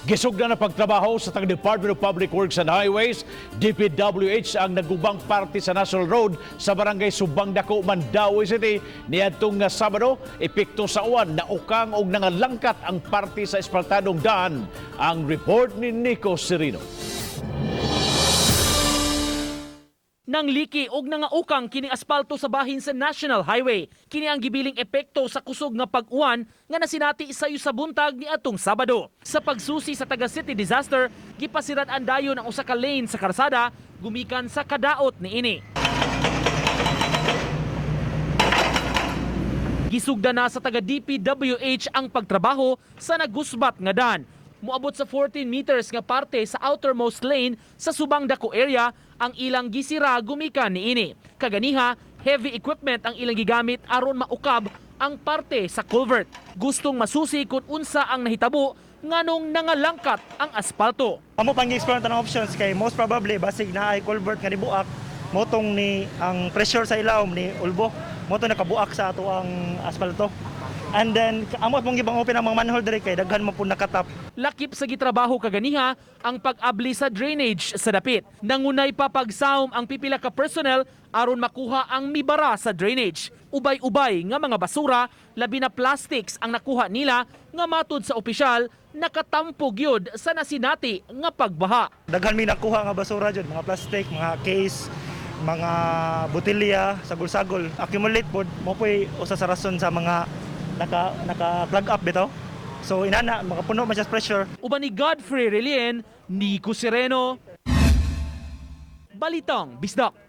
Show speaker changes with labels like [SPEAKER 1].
[SPEAKER 1] Gisugdan na pagtrabaho sa taga Department of Public Works and Highways, DPWH, ang nagubang parte sa National Road sa Barangay Subang Dako, Mandaue City niadtong nga Sabado. Epekto sa uwan, naukang og nangalangkat ang parte sa espaltadong daan. Ang report ni Nico Serino.
[SPEAKER 2] Nang liki og nangaukang kini aspalto sa bahin sa National Highway. Kini ang gibiling epekto sa kusog nga pag-uwan nga nasinati sayo sa buntag ni atong Sabado. Sa pagsusi sa taga City Disaster, gipasirat-an dayon ang usa ka lane sa karsada gumikan sa kadaot niini. Gisugda na sa taga DPWH ang pagtrabaho sa nagusbat nga dan. Moabot sa 14 meters nga parte sa outermost lane sa Subang Dako area ang ilang gisira gumikan niini. Kaganiha, heavy equipment ang ilang gigamit aron maukab ang parte sa culvert. Gustong masusi kung unsa ang nahitabo nganong nangalangkat ang aspalto.
[SPEAKER 3] Amo pang gi-explore tanang options kay most probably basig na ay culvert nga nibuak motong ni ang pressure sa ilawom ni ulbo moto nakabuak sa ato ang asfalto. And then amo mong gibang open ang mga manhole diri kay daghan man pud nakatap.
[SPEAKER 2] Lakip sa gitrabaho kaganiha ang pag-abli sa drainage sa dapit. Nangunay pa pagsaom ang pipila ka personnel aron makuha ang mibara sa drainage. Ubay-ubay nga mga basura, labi na plastics ang nakuha nila nga matud sa opisyal nakatampo gyud sa nasinati nga pagbaha.
[SPEAKER 3] Daghan mi nakuha nga basura jud, mga plastic, mga case, mga botelya, sagol-sagol. Accumulate pod mo po'y usa sa rason sa mga naka naka plug up bitaw. So inana makapuno man siya sa pressure.
[SPEAKER 2] Uban ni Godfrey Relien, Nico Sereno, Balitang Bisdak.